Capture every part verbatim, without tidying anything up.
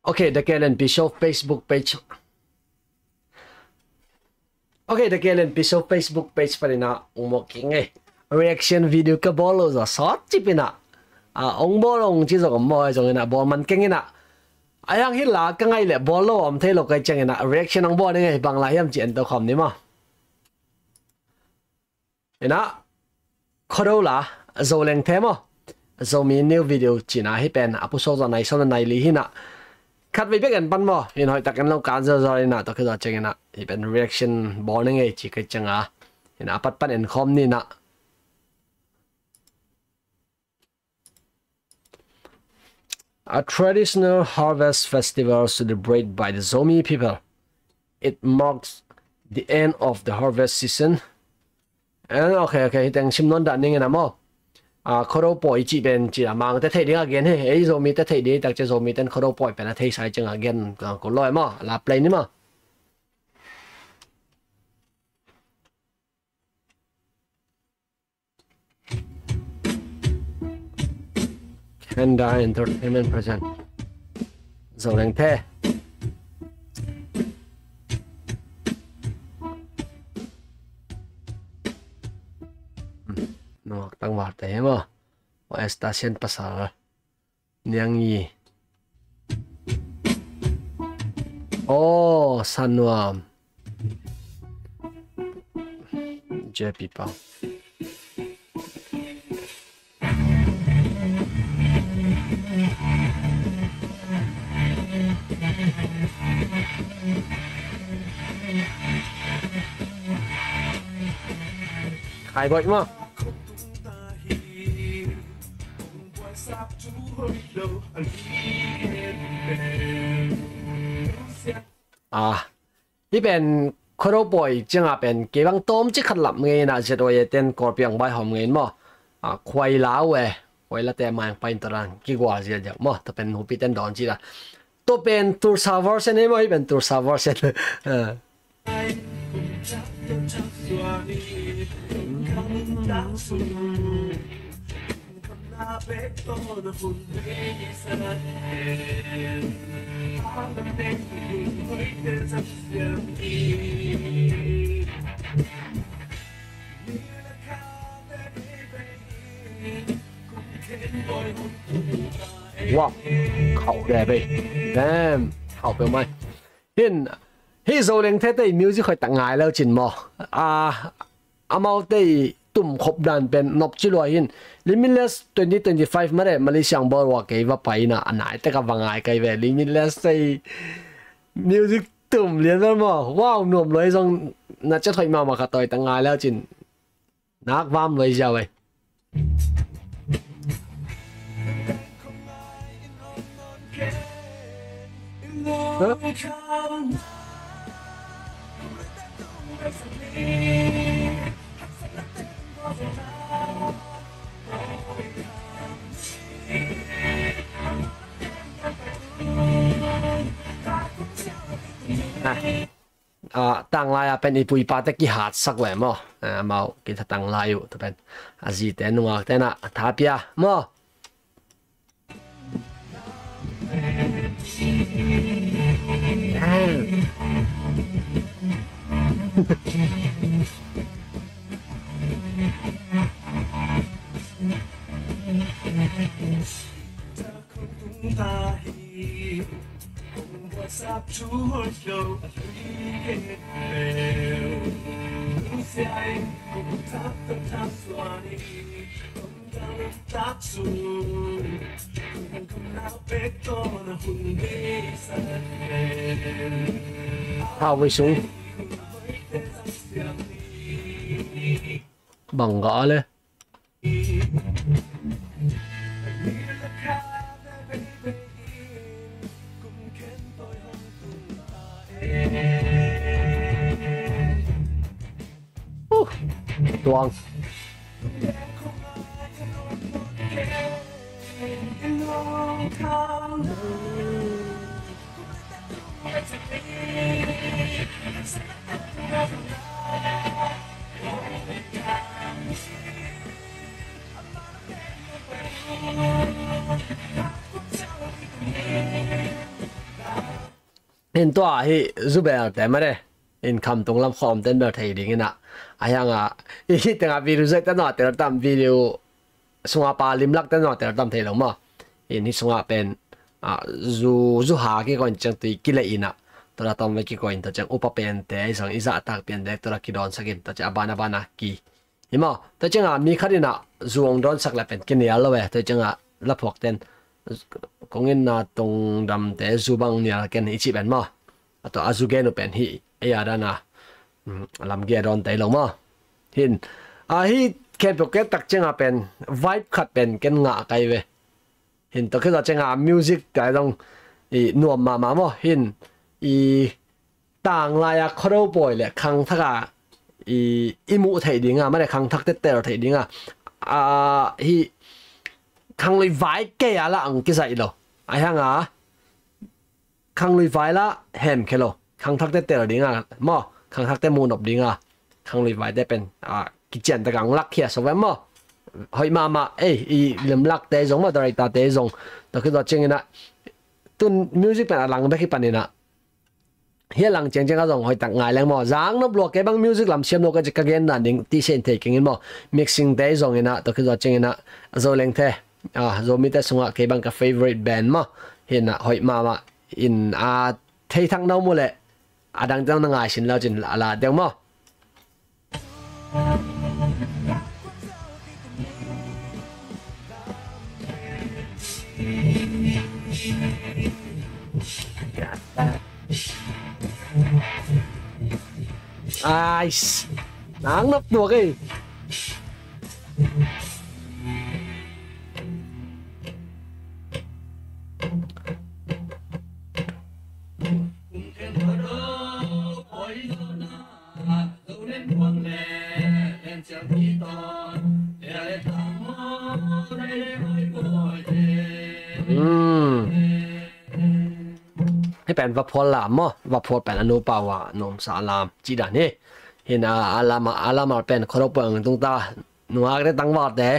Ok, The K L N P Show Facebook page. Ok, The K L N P Show Facebook page panin ah ong bawl keng ei. Reaction video ka bawl lo zah sawt cip in ah, ah, ong bawl ong ci zong om maw, zong in ah bawl man keng in ah. Ahi hang hi la ka ngaih leh bawl lo om thei lo ka hih ciangin ah reaction ong bawl ning ei, bang la hiam ci en to khawm ni maw. In ah, Khuado la, Zo Lengthe maw, Zomi new video ci in ah, hih pen a pusuak zawh nai sawm nai li hi in ah, khatvei bek en pan maw, in hoih tak en lo kan zawzaw in ah, tua khit zawh ciangin ah hih pen reaction bawl ning ei ci ka hih ciang a, in ah a pat pan en khawm ni in ah. A traditional harvest festival celebrated by the Zomi people. It marks the end of the harvest season. And, ok, ok, hih teng sim nawn dah ning in ah maw. Ah, Khuado pawi cih pen ci a, Mangte theih ding a gen hi, ei Zomite theih ding tak ciang Zomite'n Khuado pawi pen a theihsa ciang a gen, ah, kul lo ei maw, la play ni maw. Kanda Entertainment present. Zo Lengthe. Nuak tangval te hi maw. Wa Esta Sian pasal. Niang Yi. Aw, Sanuam. J P Pau. Khai Boih maw. Ah, hih pen Khuado pawi ciang a pen kei bang tawmcik khat lap ngei in ah, Z O A ten Kawlpi ang baihawm ngei in maw. Ah, Khuai la uh e, Khuai la te mai ang pai in tua dan kigual ziahziah maw, tua pen nupite'n dawn ci la. Tua pen Tulsa version hi maw, hih pen Tulsa version. Ah. Wow, khauh deh bei. Damn, khauh peuhmah. Hin, hih Zo Lengthe te music hoih tak ngai lo cin maw. Ah, amaute tumkhop dan pen nop ci lua hin. Limitless twenty twenty-five mah leh Malaysia ang bawl ua kei va pai in ah, a nai tek a va ngai kai ve. Limitless te music tum lian vel maw. Wow, nuam lua hi zong na ciat hoih mahmah kha, hoih tak ngai lo cin. Nak vam lua hi ziau ei. Huh? Ah. Ah, tanglai a pen i pu i pate kihatsak ve maw. Ah, amau kitha tanglai uh, tua pen a zite nungakte in ah tha pia maw. Hau i sung. Bang ga le. Uh, tuang. Hin tua hi zu bel te mare. In kham tung lam khawm ten bel thei ding ina. A hianga i hi tenga video zai ten a tel tam, video sunga pa limlak ten a tel tam thei lo maw. In hi sunga pen, a, zu, zu ha kikoin ciang tui kile ina. Tua la tom ve kikoin tua ciang upa pen te, i zang i zahtak pen te, tua la kidon sakin tua ciang a bana bana ki. Hi maw, tua cianga mi khat ina zu ong dawnsak le pen kinial lo e, tua cianga laphuak ten kong ina tungdamte zu bang nial ken i cih pen maw. A tua a zu gen uh pen hi, ei a dana, mm, lamgia dawn tei lo maw. Hin, a hi khempeuh ken tak cianga pen vibe khat pen ken ngah kai ve. Hin tua khit zawh cianga music tai zong i nuam mahmah maw. Hin i tanglai a khuado pawi le khangthak a i, i muh theih dinga, mane khangthak te tel theih dinga, a, hi khanglui vai kei a la ang kizaih lo. A hianga khanglui vai la hem khe lo. Khangthak te tel dinga maw, khangthak te muh nop dinga khanglui vai te pen, a, kician tak ang lak khia so ve maw. Hoih mahmah ei, i limlak te zong maw, director te zong. Tua khit zawh ciangina tun music pen a lang bek hi panina. Hi a lang ciangciang a zong hoih tak ngai leng maw. Zang nop lua kei bang music lam siam lo ka ci ka gen dan ding ti sen thei kengin maw. Mixing te zong ina, tua khit zawh ciangina a zo leng the. A, Zomite sungah kei bang ka favorite band maw. Hina hoih mahmah in a thei thak no mu le a dang dang na ngai sin lo cin a la deuh maw. Ais, nang nop tuak ei. Hmm. Hi pen vaphual lam maw, vaphual pen a nupa uh a nuamsa lam cih dan hi. Hina a lam, a lam a pen khuado puang tung ta, nungakte tangvalte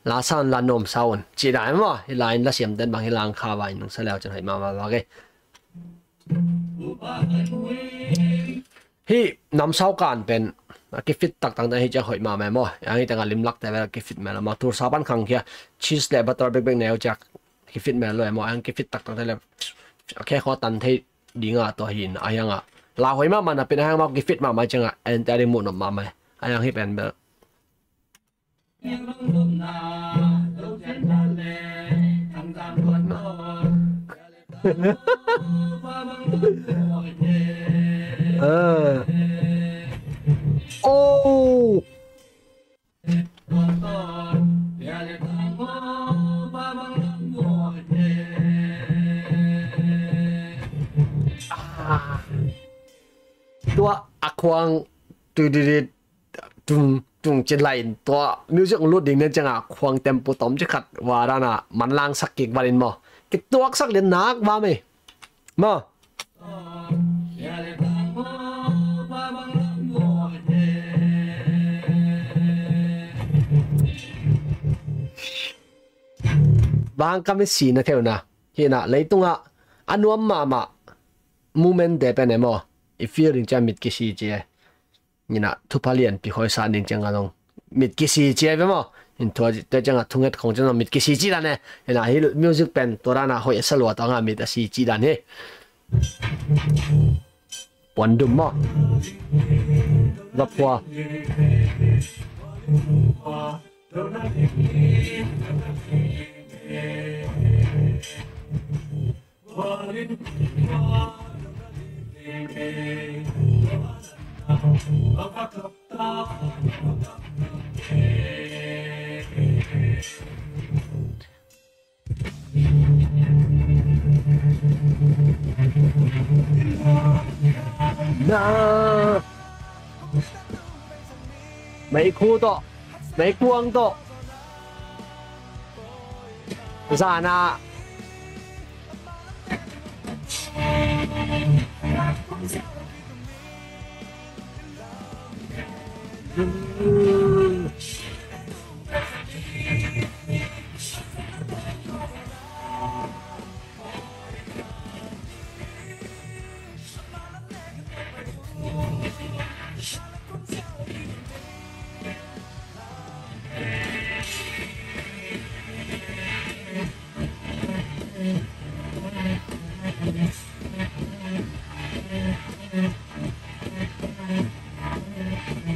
la sa un, la nuamsa un cih dan hi maw. Hi la in la siam ten bang hi lang kha va in nungsa leu cin hoih mahmah vak hi. Hih namsau kan pen a kifit taktak na hi ciang hoih mahmah maw. Ang hi tengah limlak te vel a kifit mel a maw. Tulsa pan khangkhia cheese le butter bekbek neu ciak kifit mel lo e maw. Ang kifit taktak te le a khe khaw tan thei dinga tua hi in a hianga la hoih mahmah na pin a hiang maw, kifit mahmah cianga en te a ding muh nop mahmah. A hiang hi pen bel. Ah. Oh. Ah. Tua a khuang tu di di tung tung cin lai in tua music lut ding nen cianga khuang tempo tom ci khat wa dana manlang sak kik valin maw. Kituak sak den nak va mei. Maw. Bang kami si na theu na. Hina leitungah a nuam mahmah moment te pen e maw. I feel ding ciang mit kisi ci e. Nina thupha lianpi khoi sa ning cianga zong mit kisi ci ai ve maw. In tua te cianga thunget khong cianga mit kisi ci dan e. Hina hi music pen tua dana hoih a sa lua tua nga mit a si ci dan hi. Puan dum maw. Vaphua. Na. Meikhu tawh, meikuang tawh. Zana.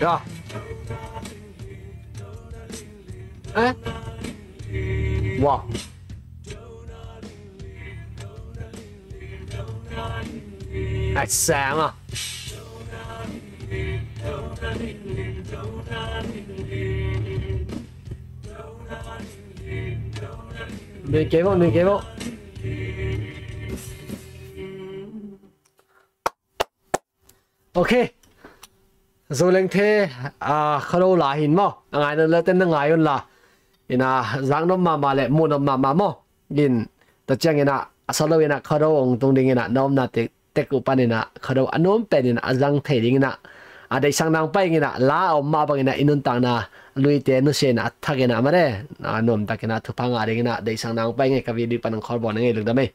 Ja. Eh? Wow. Ai, sang ah. Nui kei bo, nui kei bo. Ok. Zo leng the, a, Khuado la hin maw. A ngai na la ten na ngai un la. Ina, zang nop mahmah le, mu nop mahmah maw. In, ta ciang ina, a sa lo ina, Khuado ong tung ding ina, na omna tek, tek uh pan ina, Khuado a nuam pen ina, a zang thei ding ina. A deihsak nang pai ina, la a om mah bang ina, i nuntakna, luite nusia ina, a thak ina, mare. A nuam tak ina, thupha ngah ding ina, deihsak nang pai nge ka video pan ang khol bo na nge lungdam e.